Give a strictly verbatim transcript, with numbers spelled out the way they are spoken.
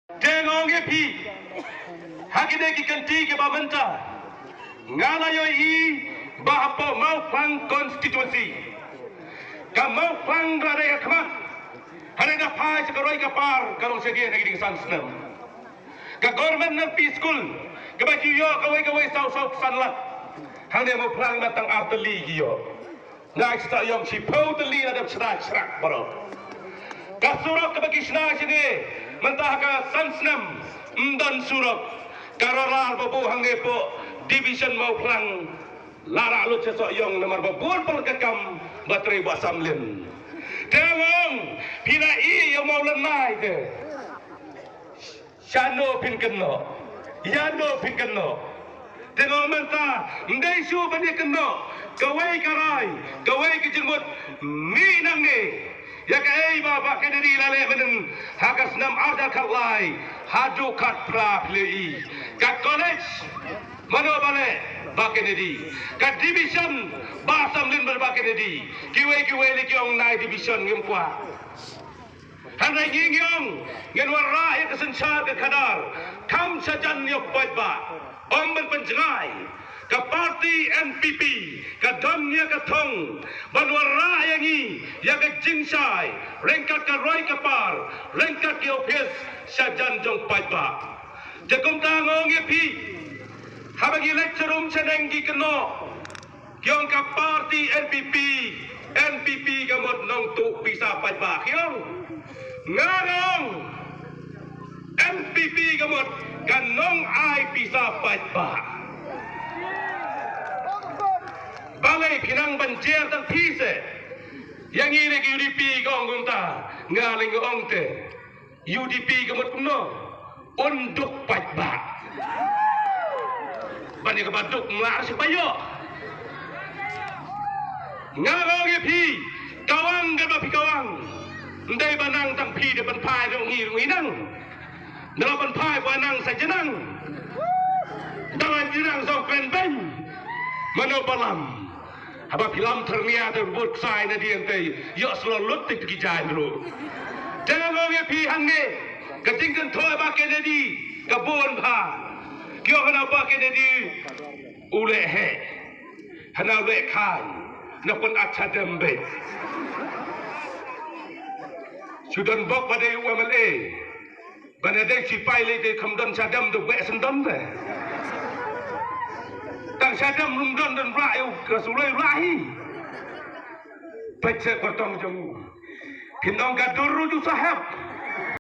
Te nga ong ïa phi, ha kine ki kynti kiba mynta, nga la ïohi ba hapoh Mawphlang constituency, ka Mawphlang la dei ha khmat, hynrei da phai sha ka roi ka par ka long shadien ha ki ding san snem. Ka government nursery school kaba ju ïoh kawei kawei saw saw san lak, hangne Mawphlang na tang ar tylli ki ïoh. Nga shisha ïong shiphew tylli la dep shna shrak baroh. Ka surok kaba ki shna shane mynta ha ka san snem ym don surok. Ka rarar ba buh hangne poh division Mawphlang la rah lut sha Sohiong namar ba bun pyrkhat kam ba trei ba samlin. Te nga ong phi la i ïa Mawlynnai te. Shano phin kynnoh? Ïano phin kynnoh? Te nga ong mynta ym dei shuh ban ïa kynnoh kawei ka rai, kawei ka jingmut. Mih nangne ïa kaei ba Bah Kennedy la leh mynnin ha ka snem ar hajar khatlai haduh khatphra phi la i. Ka college mano ba leh? Bah Kennedy. Ka division ba samlin ba Bah Kennedy. Kiwei kiwei lei ki ong nine division ngim kwah. Hynrei ngi ngi ong ngin wanrah ïa ka synshar ka khadar kham shajan ïa u paidbah. Ym ban pynjngai. Ka party N P P ka don ïa ka thong ban wanrah ïa ngi ïa ka jingshai ryngkat ka roi ka par, ryngkat ki ophis shajan jong paidbah. Te kumta nga ong ïa phi, haba ngi leit sharum shaneng ngi kynnoh, ki ong ka party N P P, N P P ka mut nongtuh pisa paidbah, ki ong. Nga ong N P P ka mut ka nongai pisa paidbah. Balei phi nang ban jer tang phi se? Ïa ngi ne ki U D P ka ong kumta, nga lei nga ong te. U D P ka mut kumno? Un duk paidbah. Ban ïa kaba duk mlar shi paidbah. Nga ong ïa phi, kawang kaba phi kawang. Ndei ba nang tang phi de ban phai dong ngi ngi nang. Nda ban phai ba nang sa jenang. Nda ban jenang sa kren ben. Mano balam. Haba phi lam thyrnia te vote sai na dien te ïoh slo lut te ki jaiñ ruh. Te nga ong ïa phi hangne ka jingkynthoi Bah Kennedy ka bun bha. Ki ong hana Bah Kennedy u leh heh, hana u leh khain, na pun at shadem beit. Shu don bok ba dei u M L A. Ban ïa dei sipai lei te kham don shadem, to beh sendon te. Tang shadem lum don don blah ïa u ka suloi blah hi. Peit se kyrtong jong u. Phin ong ka dur ruh ju sahep.